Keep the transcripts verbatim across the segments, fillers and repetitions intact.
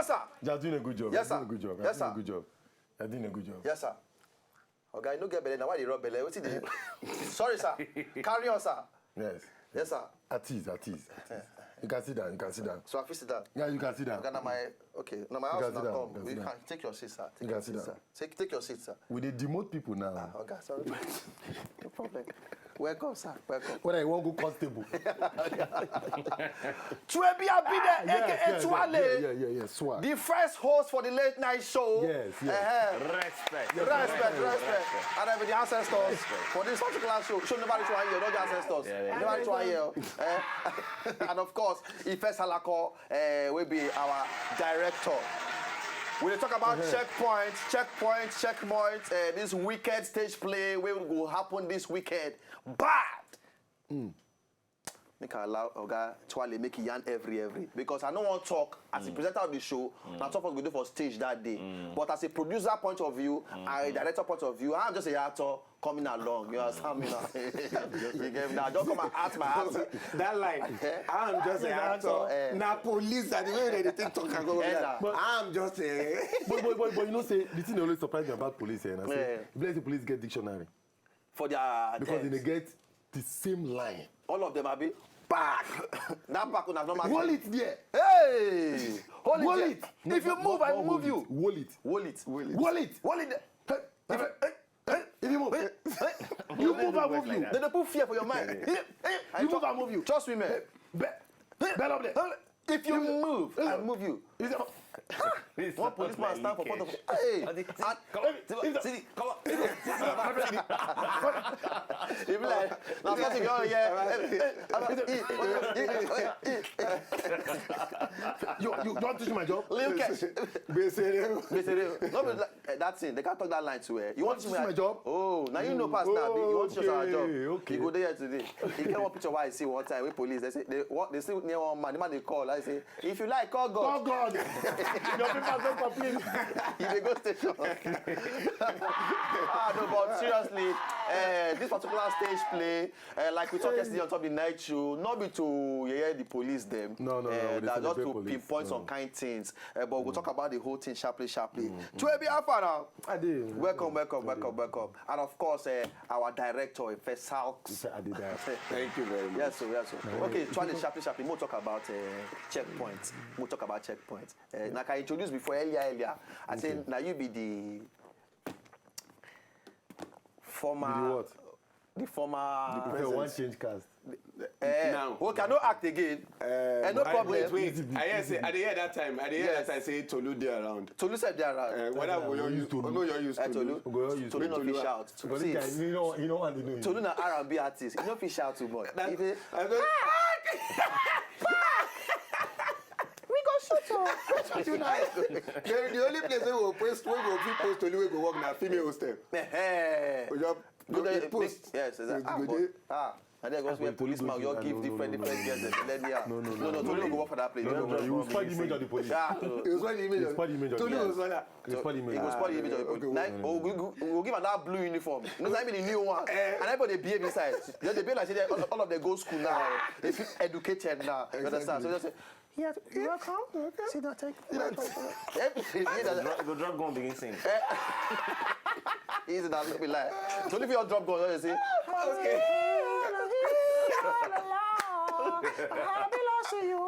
Yes, sir. You're doing a good job. Yes, You're doing sir. a good job. Yes, You're doing sir. a good job. You're doing a good job. Yes, sir. Oga, you no get belle. Now why you dey rub belle? Wetin dey? Sorry, sir. Carry on, sir. Yes. Yes, sir. At ease, at ease, at ease. You can sit down. You can sit down. So I fit sit down. Yeah, you can sit down. Oga, na my okay. Na my You house can na sit down, come. you can We sit down. Can take your seat, sir. Take You your can seat, sit sir. down. Take take your seat, sir. We dey demote people now. Ah, Oga, sorry. No problem. Welcome, sir. Welcome. When I wan go constable. Tuebi Abide, Yes, A K A yes, Tuale. yes, yeah, yeah, yeah, swag. The first host for the late night show. Yes, yes. Uh-huh. Respect. Respect, respect. And I be the ancestors for this particular show. Show nobody to hear, not the ancestors. Yeah, yeah. Nobody to hear. Eh? And of course, Ife Salako uh, will be our director. We dey talk about checkpoint, checkpoint, checkpoint. Uh, this wicked stage play wey go happen this weekend. Bad. Make I allow Oga Tuale make e yarn every every because I no wan talk as a presenter of the show. Na talk we go do for stage that day. But as a producer point of view, and a director point of view, I'm just a actor coming along. You understand me now? You get me now? Don't come and ask my ask. That line, I'm just an actor. Eh. Na police, that the way they take talk and go Eh, like that. na. I'm just a. But, but, but, but you know, say the thing that always surprise me about police, eh, and I say, Yeah. if let's say police get dictionary, For their because tent. They get the same line. All of them abi. Back. That back una normal. Hold it there. Hey. Hold it. Hold There. it. If you Not- move, not I move hold you. It. Hold it. Hold it. Hold it. Hold it. Hey, if, hey, hey, if you move, hey, you move, I move you. They dey put fear for your mind. Hey, hey, you move, I move you. Trust me, man. Be, bell up there. If you move, I move you. Is it- One policeman stand for front of. Hey. Adi, Ah, come on, Is it- come on. He be like, na something go on here. You, you don't teach my job. Lil Kesh. Gbèsè rẹ o. Gbèsè rẹ o. No be like, eh, that thing. They can't talk that line to her. You want to Teach my job? Oh, now you know pass now. Abi. You want to show our job. Okay, okay. You go there today. You get one picture where I see one time with police. They say they what they see near one man. The man they call. I say, if you like, call God. Oh God. Your papers don't complete. You dey go station. Ah, no, but seriously, uh, this particular stage play, uh, like we talked yesterday on top of the night show, not be to yeah, the police them. No, no, no, Uh, we dey that just celebrate to police. Pinpoint some No. Kind things. Uh, but we'll talk about the whole thing sharply, sharply. Tuebi Afara. I do. Welcome, welcome, welcome, welcome. And of course, uh, our director, Ife Salks. I did that. Thank you very much. Yes, sir, yes, sir. Okay, Tuale, sharply, sharply. We'll talk about uh, checkpoint. We'll talk about checkpoint. Uh, like I introduced before earlier, earlier. I said now you be the former, Be the what? The former. If you want change cast. Eh, Now. Okay, I no act again. Eh, no Wait, problem. Wait, wait. I hear say, I dey hear that time. I dey hear Yes. that time say Tolu dey around. Tolu sef dey around. Uh, whether we all use Tolu. No, you use Eh, Tolu. Tolu. Eh, Tolu. Go use Tolu no Tolu. Fit shout. Because this guy, See, you know, you know what they do. Tolu na R and B artist. You no fit shout too much. That- If it- I don't- We go shoot you. the, the only place wey go post, wey go fit post Tolu wey go work na female hostel. Eh, We just Go go there, dey post. Yes, yes. Go- Ah, go but- dey. Ah, and then go see a policeman. You give different, different girls. Let me out. No, no, no, No, no, no, Tolu no. go work for that place. No, no, no, you will spoil the image of the police. Ah, It was what the image It's of spoil the image of Tolu the was what It's spoil the image. It go spoil the image of the Okay, police. Like, oh, we go, we go give am that blue uniform. You know, I mean the new one. And everybody behave inside. They, they be like say they- all, all of them go school now. They feel educated now. You understand? So just say, yeah, you're welcome. Sit down, take. You know, Go drop, go drop gun begin sing. Easy that look me like. So if you drop gun, you say, okay. I belong to you.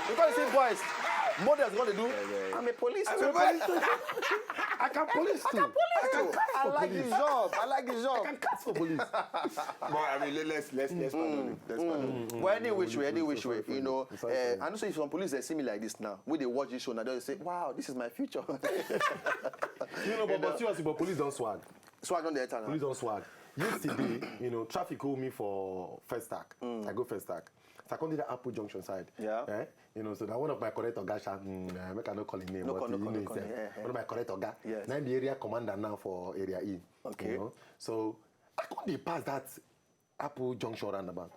Because you see boys, mothers what they do. I'm a police too. I can police too. I like the job. I like the job. I can cast for police. But I mean, let- let's let's let's pardon him. Let's pardon him. But any which way, any which way, you know. It's Uh, okay. I know say if some police they see me like this now, when they watch this show now, they say, "Wow, this is my future." You know, but, but seriously, but police don't swag. So I don't dare tell Police them. Don't swag. Yesterday, you know, traffic hold me for First Stack. I go First Stack. So I come to the Apple Junction side. Yeah. Eh? You know, so that one of my correct oga, sha, mm, uh, make I no call him name, No but call, no you call, know no call, himself. yeah, yeah. One of my correct oga. Yes. Now I'm the area commander now for Area E. Okay. You know? So I come dey pass that Apple Junction roundabout.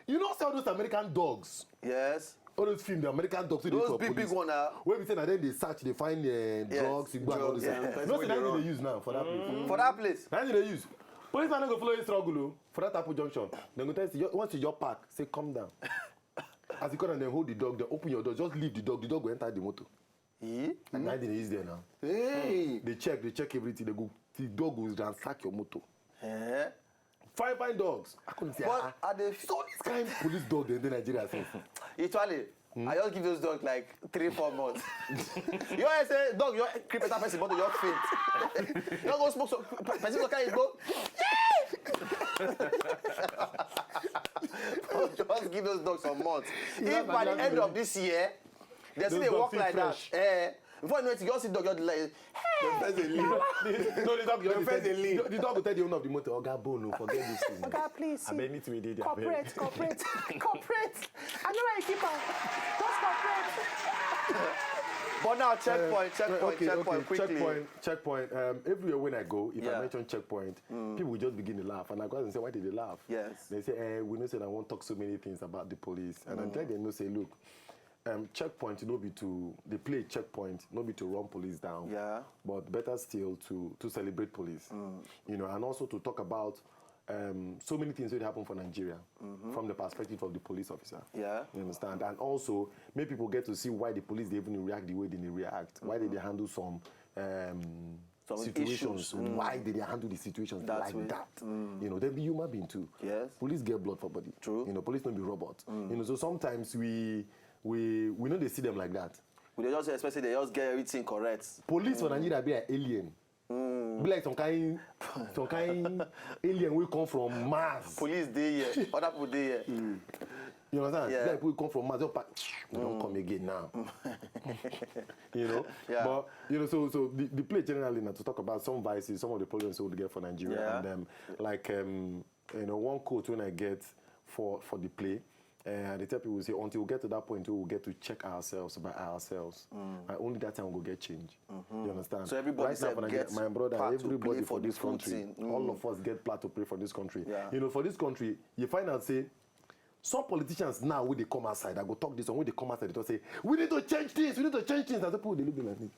You know, see all those American dogs. Yes. All those films, the American dogs. Wey dey Those for big, big police. One now. Wey be say na dem dey search, dey find uh, drugs, igbo and all those Yeah. things. You know, say na dem dey use now for that place. For that place. Na dem dey use. Police man no go follow you struggle o. For that Apple Junction, dem go tell you say, once you just park, say come down. As you come and then hold the dog, then open your door, just leave the dog, the dog will enter the motor. Eh? And now they use there now. Hey. They check, they check everything. They go, the dog will ransack your motor. Eh? Fine, fine dogs. I couldn't say, But ah. are they So this kind of police dog, then the Nigeria says. Actually, I just give those dogs like three, four months. You know, I say, dog, you creep better person, but you faint. You go smoke some, pe- person go carry go. Just give those dogs some months. If by the end of this year, they still Those dey dogs walk still like that, fresh. Eh, before you know it, you just see dog just like, The first dey leave. No, the dog, The will first tell, dey leave. the, the dog will tell the owner of the motor, "Oga, bone, no, forget this thing." Oga, please. I bet it we did. Cooperate, cooperate, cooperate. I know where you keep am. Just cooperate. But now, checkpoint, checkpoint, okay, checkpoint, okay, quickly. Checkpoint, checkpoint. Um, everywhere when I go, if Yeah. I mention checkpoint, people will just begin to laugh. And I go and say, "Why did they laugh?" Yes. They say, eh, "We know say I won't talk so many things about the police." And I'm telling them, no, say, "Look, um, checkpoint no be to, they play checkpoint, no be to run police down. Yeah. But better still to to celebrate police. You know, and also to talk about um, so many things that happen for Nigeria from the perspective of the police officer. Yeah. You understand? And also, make people get to see why the police they even react the way they react, why they, they handle some um, Some situations, issues, mm. Why they, they handle the situations That like way. That. You know, they be human being too. Yes. Police get blood for body. True. You know, police don't be robot. You know, so sometimes we we we know they see them like that. We dey just expect say they just get everything correct. Police for Nigeria be an alien. Be like some kind, some kind alien we come from Mars. Police dey here, other people dey here. You understand? Yeah. Like we come from Mars, just pack, we don't come again now. You know, Yeah. But you know, so so the, the play generally now to talk about some vices, some of the problems we get for Nigeria, Yeah. And um, like um, you know, one quote when I get for for the play, uh, I dey tell people say until we get to that point, we will get to check ourselves by ourselves, and only that time we go get change. You understand? So everybody Right now, sef for Nigeria, get my brother, part to everybody play for for this this whole country, thing. Mm. All of us get part to play for this country. Yeah. You know, for this country, you find out say some politicians now when they come outside, I go talk this one when they come outside, they talk say we need to change things, we need to change things. And people they look me like me.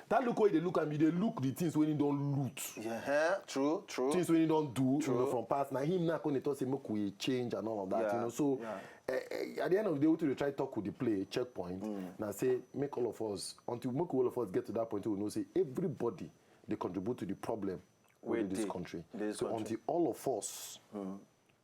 That look where they look at me, they look the things when he don't loot. Yeah, true, true. Things when he don't do, you True. Know, from past. Now him now when they talk say make we change and all of that, Yeah, you know. So yeah. eh, eh, at the end of the day, we to try talk with the play checkpoint. Now say make all of us until make all of us get to that point we know say everybody they contribute to the problem Wey with this dey country. This So country. Until all of us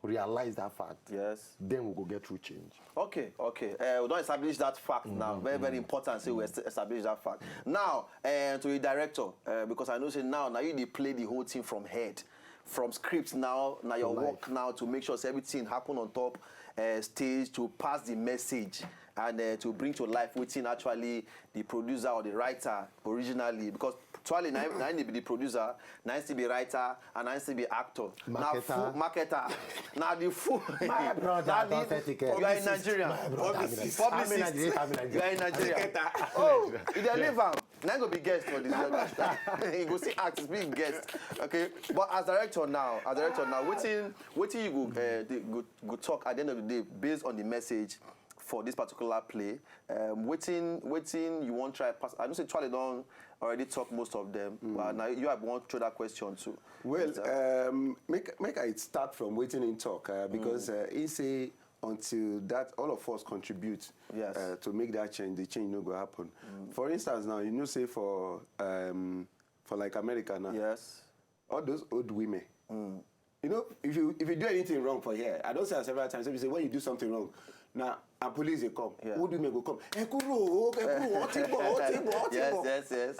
realize that fact, Yes. Then we go get through change. Okay, okay. Uh, we don't establish that fact now. Very, very important. Say we est- establish that fact. Now, uh, to the director, uh, because I know say now, now you dey play the whole thing from head, from script. Now, now your Life. Work now to make sure say everything happen on top uh, stage to pass the message and uh, to bring to life wetin actually the producer or the writer originally, because Twale na na him be the producer, na him still be writer, and na him still be actor. Na Marketer. Full marketer. Na the full. My brother, Na don't the- take it. You are in Publicist, Nigeria. my brother, I'm in Publicist. Nigeria. I'm in Publicist. Nigeria, I'm in You are in Nigeria. Nigeria. Oh, if they leave am, na him go be guest for this. He go see act, be guest. Okay, but as director now, as director now, wetin wetin you go uh, dey- go go talk at the end of the day based on the message for this particular play. Um, wetin wetin you wan try pass? I know say Twale don already talk most of them, but now you have one throw that question too. Well, Uh, um, make make I start from wetin he talk uh, because uh, he say until that all of us contribute Yes. uh, to make that change, the change no go happen. For instance, now you know say for um, for like America now, yes. All those old women. You know, if you if you do anything wrong for here, I don't say am several times. If you say when you do something wrong, now and police they come, Yeah. Old women go come. Ẹ kúrò o, ẹ kúrò, ó ti bọ̀, ó ti bọ̀, ó ti Yes, bọ̀. Yes, yes.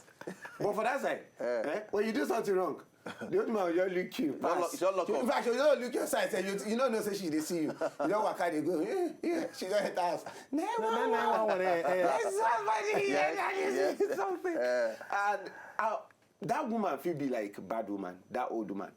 But for that side, eh, when you do something wrong, the old man will just look you. Just lock- just lock You- up. In fact, you don't look your side. Sef, you, you don't know say she dey see you. You don't waka dey go. Eh, yeah, she don enter house. Nine one one. Nine one one, eh, eh. There's somebody here Yes, that is yes. doing something. Eh. And uh, that woman fit be like bad woman, that old woman.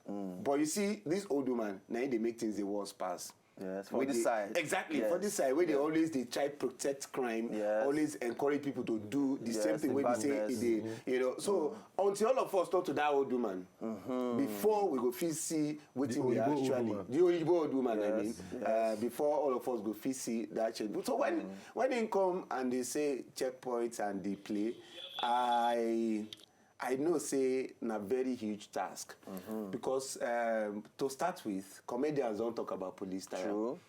But you see, this old woman, now they make things the worst pass. Yes, for Wey this dey- side. Exactly, Yes. For this side, where they always they try protect crime, Yes. Always encourage people to do the Yes, same thing the wey be say badness. e dey, you know. So until all of us talk to that old woman, before we go fit see wetin we Oyibo old actually, woman. The Oyibo old woman, I Yes, mean, yes. Uh, before all of us go fit see that change. So when when he come and they say checkpoint and they play, I I know say na very huge task because um, to start with, comedians don't talk about police tire. True.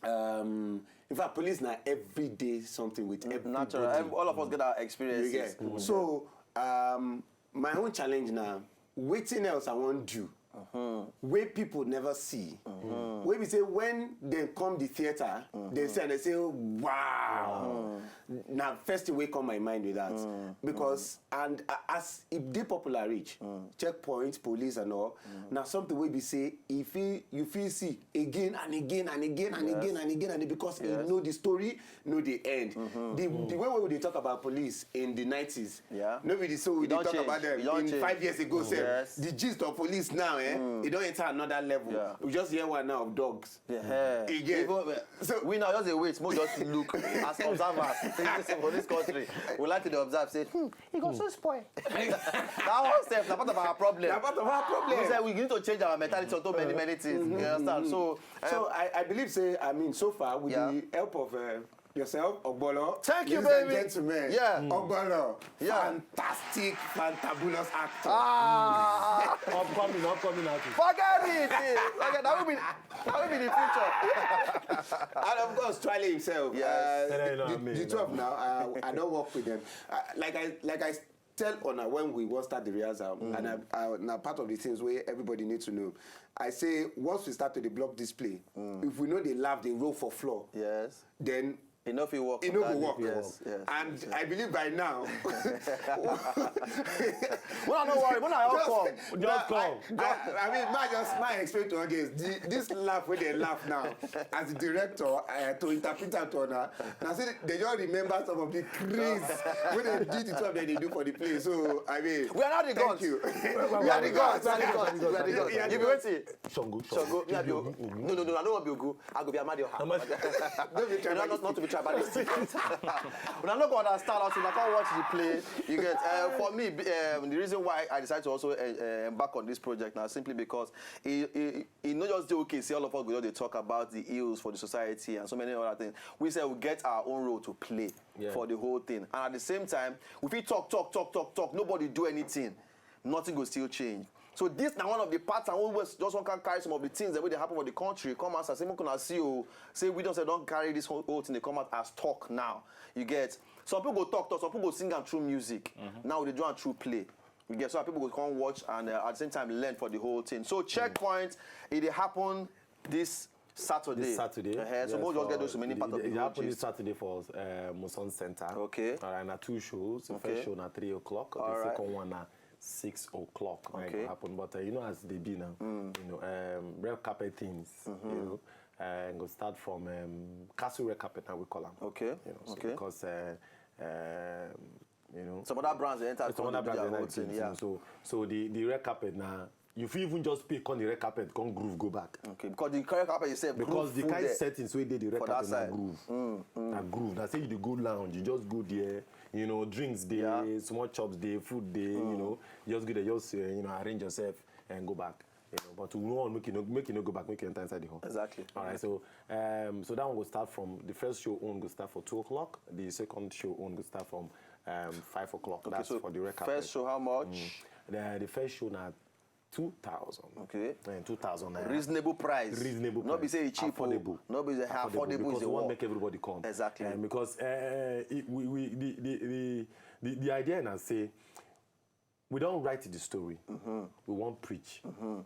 Um, in fact, police na everyday something with everybody. Natural. Ev- All of us get our You experiences. get? So, um, my own challenge now, wetin else I wan do wey people never see, wey be say when dem come the theatre, dem see and dem say, "Wow." Na first thing wey come my mind be that, because, and a- as e dey popular reach, checkpoint, police and all, na something wey be say e fit, you fit see again and again and again and again and again and because e know the story no dey end. The the way wey we dey talk about police in the nineties, Yeah. No be the so we E dey don talk change. about them E don in change. Five years ago sef. Yes. The gist of police now, eh, e don enter another level. Yeah. We just hear one now of dogs. Yeah. You get? Even, uh, So- we now just dey wait. Mo just look as observers for this country. We like to dey observe. Say, hmm, e go so spoil. That one sef na part of our problem. Na part of our problem. We say we need to change our mentality on so many many things. You understand? So, uh, So I, I believe say, I mean, so far with Yeah. the help of uh, yourself, Ogbolo. Thank you, ladies and baby. Gentlemen, Yeah. Ogbolo, Yeah. fantastic, fantabulous actor. Ah, Upcoming, upcoming artist. Forget it. Okay, that will be that will be the future. And of course, Twale himself. Yes. Uh, Yeah, you know the, what I mean, the you twelve know. Now, uh, I don't work with them. Uh, like I, like I tell Ona when we wan start the rehearsal, and I, I, na part of the things wey everybody need to know. I say once we start to dey block this play, if we no dey laugh, dey roll for floor, Yes. Then E no fit work. E no go work. Yes, yes. And I believe by now. Una no worry. Una all come. Just come. I, I, I mean, my just my explain to audience the, this laugh wey dem laugh now as the director uh, to interpret am to una. Na say dem just remember some of the craze wey dem did the two of them dey do for the play. So I mean, We are not the thank gods. You. We are the gods. We are the gods. We are the gods. Yeah, You be wetin? Shango, Shango, me I be Ogu. No, no, no, I no wan be Ogu. I go be Amadioha. Don't be You know, not, not to be tribalistic. Una no go understand until una come watch the play. You get? Uh, for me, be- um, the reason why I decided to also uh, uh, embark on this project now simply because it, it, it not just dey okay. See, all of us go just dey talk about the ills for the society and so many other things. We say we get our own role to play Yeah. for the whole thing, and at the same time, we fit talk, talk, talk, talk, talk. Nobody do anything. Nothing go still change. So this na one of the parts I always just wan carry some of the things that wey dey happen for the country come outside. Say make una see o, say we don say don carry this whole, whole thing dey come out as talk now. You get? Some people go talk, talk. Some people go sing am through music. Now we dey do am through play. You get? So that people go come watch and uh, at the same time learn for the whole thing. So checkpoint, e dey happen this Saturday. This Saturday. Uh-huh. So Yes, we'll just get for- those remaining it- part of it- the It whole happened this gist. Saturday for uh, Muson Center. Okay. All right, now two shows. The Okay. First show na three o'clock. All The right. Second one na six o'clock. Right, Okay. Go happen. But uh, you know as they be now. You know, um, red carpet things. You know, uh, go start from um, Castle Red Carpet. Now we call them. Okay. You know, so Okay. Because uh, um, you know. Some other brands dey enter Some come other dey do brands their dey whole enter thing. too, Yeah. So so the the red carpet now. You fit even just pay come the red carpet, come groove, go back. Okay. Because the red carpet itself Because groove the full kind there. Settings wey dey the red For that carpet na side. Groove. Na Groove. Na say you dey go lounge, you just go there. You know, drinks dey, Yeah. Small chops dey, food dey. You know, just go there, just uh, you know, arrange yourself and go back. You know, but we no want make you no make you no go back, make you enter inside the hall. Exactly. All right, so um, so that one will start from the first show own go start for two o'clock. The second show own go start from um, five o'clock. Okay, That's so for the red carpet. First show, how much? The, the first show na two thousand. Okay. And two thousand naira. Reasonable price. Reasonable No be price. Say e cheap. Affordable. No be say Affordable affordable is because the we want word. Make everybody come. Exactly. Uh, because uh, it, we, we, the, the, the, the, the idea na say we don't write the story. We want preach.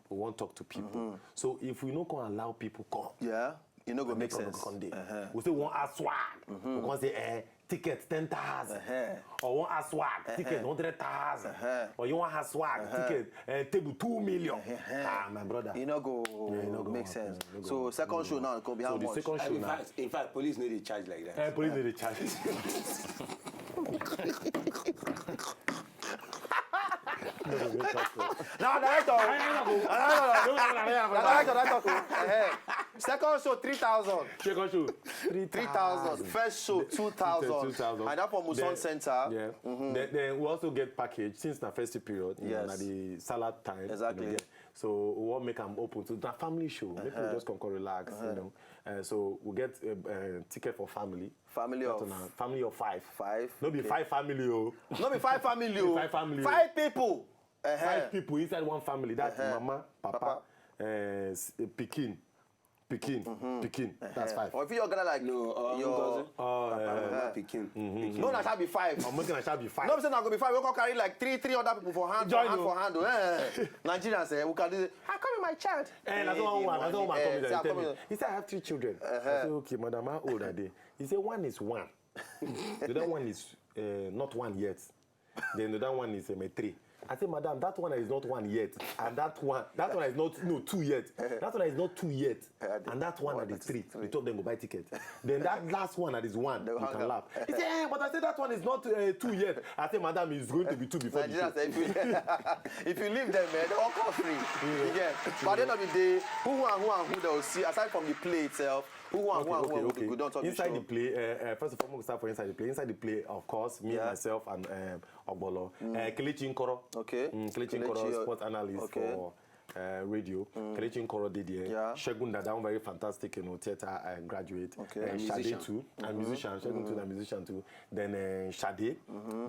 We want talk to people. So if we no come allow people come, Yeah. You know go make people no sense. Come dey. Uh-huh. We say one ass swag. We come say eh, ticket ten thousand. Uh-huh. Or one ass swag, ticket hundred thousand. Uh-huh. Or you want ass swag, ticket eh, table two million. Ah, my brother. You know go Yeah, e no go make happen. sense. E no go So work. second show now go be how So the much? Second show In now. Fact, in fact, police no dey charge like that. Eh, police dey charge. Now director. Now director. Now director. Director. Eh, second show three thousand. Second show. Three thousand. First show two thousand. Two thousand. And that for Muson Then- Center. Yeah. Then, then we also get package since the festive period. You Yes. Know, na the salad time. Exactly. You know, yeah. So we want make am open to the family show. Make people just come, come relax. You know. Uh, so we get a, a ticket for family. Family That of one na family of five. Five. No be Okay. Five family o. No be five family o. Five family o. Five people. Uh-huh. Five people inside one family. That's Uh-huh. Mama, Papa, Papa. Uh, s- uh, Pikin. Pikin, pikin. That's five. Or if you organize like No, uh, your Ngozi. Oh, Papa, uh, mama, pikin. No, na shall be five. I'm making a shall be five. No, be say na go be five. We can carry like three, three other people for hand, for Join hand, you. for hand. Eh. Nigerians, eh, we can do this. Ah, come in my child. Eh, that's one woman. That's one woman Eh, come in say, and tell come me. in. He said, "I have three children." I say, "Okay, madam, how old are they?" He said, "One is one." The other one is uh, not one yet. Then the other one is um, a three. I say, "Madam, that one is not one yet, and that one, that one is not no two yet. That one is not two yet, and that one that is three. The two of them go buy ticket. Then that last one that is one, you can laugh." He say, "Eh, but I say that one is not uh, two yet." I say, "Madam, it's going to be two before the Nigerians, two." eh, if you, if you leave them, man, they all come free. You get. But at the end of the day, who and who and who they will see, aside from the play itself, who and who and who and who we don't talk the Inside show. The play, uh, uh, first of all, we start for inside the play. Inside the play, of course, me, Yeah. myself, and um, Ogbolo. Uh, Kelechi Nkoro. Okay. Mm, Kelechi Kelechi, Nkoro, uh, sports analyst okay. for uh, radio. Kelechi Nkoro did there. Yeah. Segun Dada, one very fantastic, you know, theater uh, graduate. Okay. Uh, And Shade musician. Too. And musician. Segun Too, and musician too. Then uh, Shade,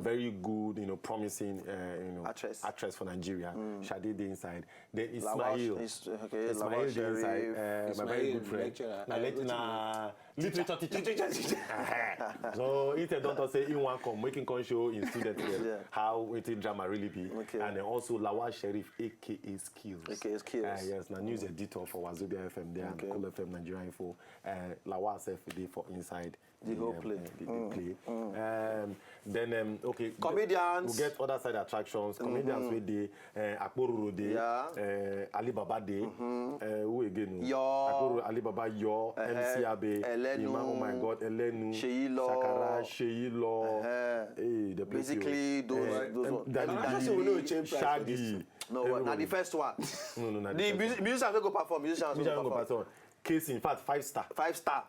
very good, you know, promising, uh, you know, Actress. actress for Nigeria. Shade dey inside. Then Lawal Ismail. is- okay, Ismail Lawal dey inside. Sharif. Uh, my very Ismail, good friend. lecturer. Na Uh, lecturer. Literature teacher. Literature teacher. So he tell don talk say he wan come, make him come show him students dem Yeah. how wetin drama really be. Okay. And then also Lawal Sharif, A K A Skills. A K A Skills. Uh, yes, na news editor for Wazobia F M there and Okay. Cool F M Nigeria Info. Uh, Lawal sef dey for inside. The whole um, play. uh, the, the play. Um, then um, okay. Comedians. We get other side attractions. Comedians wey dey uh, Akpororo dey. Yeah. Uh, Alibaba dey. Uh, who again? Yo. Akpororo, Alibaba, Yo, Uh-huh. M C Abe, Elenu. Ima, oh my God, Elenu, Seyi Law. Shakara, Seyi Law. Uh-huh. Hey, the place Basically, you- those- uh, those um, ones. Daddy And I D, say we no change price for Shaggy. this. No, well, na Everybody. The first one. No, no, na The first mus- musicians wey go perform, musicians wey Musician go go perform. perform. K C, in fact, five star. Five star.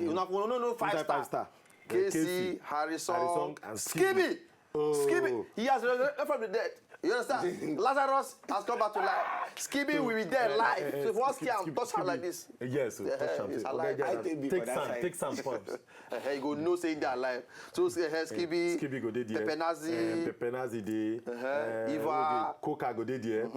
Una no no no five Inside star. Five star. K C, K C, Harrison, Harrison and Skibi. Oh. Skibi. He has resurrected from the dead. You understand? Lazarus has come back to life. Skibi will be there Eh, live. eh, eh, So if one Skibi, scam Skibi, touch her Skibi. Like this. Yes, so Yeah, touch am. it's So, alive. okay, I get take am. the Take other some, side. Take some points. Uh, he go know say they are alive. So uh, Skibi, Skibi go dey there. Pepe Nazi. Eh, Pepe Nazi dey. Uh-huh. Eh, Eva. Coca go dey there.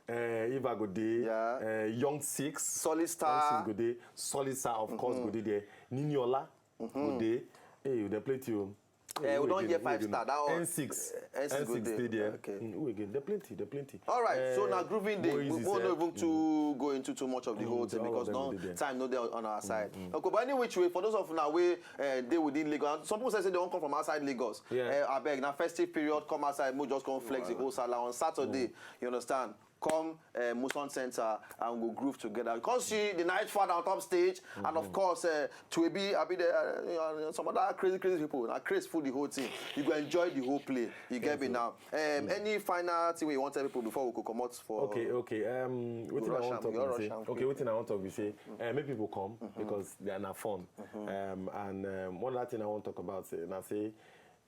Eh, Eva go dey. Yeah. Eh, Young Six. Solid Young Star. Six go dey. Solid Star, of course, go dey there. Niniola go dey. Hey, you dey play too. Eh, we Who don again? Hear Who Five again? Star. That one. N six. Eh, N six go N six dey. Dey there. Okay. Mm, who again? There plenty. There plenty. All right, so Eh, now grooving day. We Moise is won't there. Even to go into too much of the whole thing all of because them no will be there. Time no dey on our side. Okay, but any which way, for those of now wey uh, dey within Lagos, and some people say say they won't come from outside Lagos. Yeah. Uh, I beg, now festive period, come outside, mo just come flex the whole sala on Saturday. You understand? Come uh, Muson Center and we go groove together. Come see the Night Father on top stage, and of course, uh, Twebi, I be there, uh, you know, some other crazy, crazy people. Now, craze for the whole thing. You go enjoy the whole play. You get me now? Um, any final thing you want to tell people before we go come out for? Okay, okay. Um, wetin I rush wan am, talk you be rush say, am okay, quick. Wetin I wan talk be say, uh, make people come because they are na fun. Um, and um, one other thing I wan talk about say na say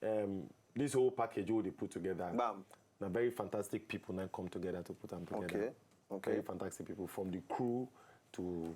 um, this whole package wey they put together. Bam. Na very fantastic people now come together to put them together. Okay, okay. Very fantastic people from the crew to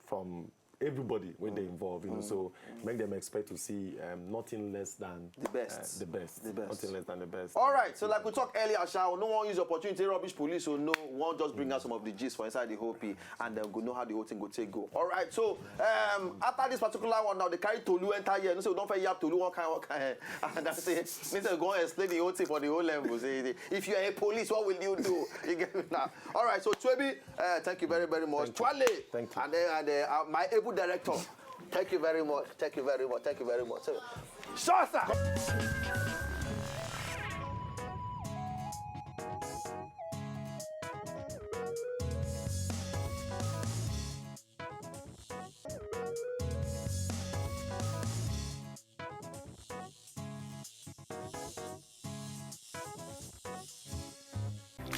from everybody when they involve, you know. So make them expect to see um, nothing less than The best. Uh, the best. The best. Nothing less than the best. All right, so like we talk earlier, Sha, we no wan use opportunity rubbish police, so no, we wan just bring out some of the gist for inside the whole P, and then go know how the whole thing go take go. All right, so um, after this particular one now, they carry Tolu enter here. No say we don fair yap Tolu one kind, one kind. And I say, me say go and explain the whole thing for the whole level. Say, if you are a police, what will you do? You get me now? All right, so Twebi, uh, thank you very, very much. Twale, Thank you. And then and, uh, uh, my able director. Thank you very much. Thank you very much. Thank you very much. So, sure, sir.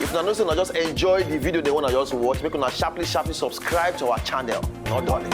If una know say una just enjoy the video, they wanna just watch, make una sharply, sharply subscribe to our channel. No darling.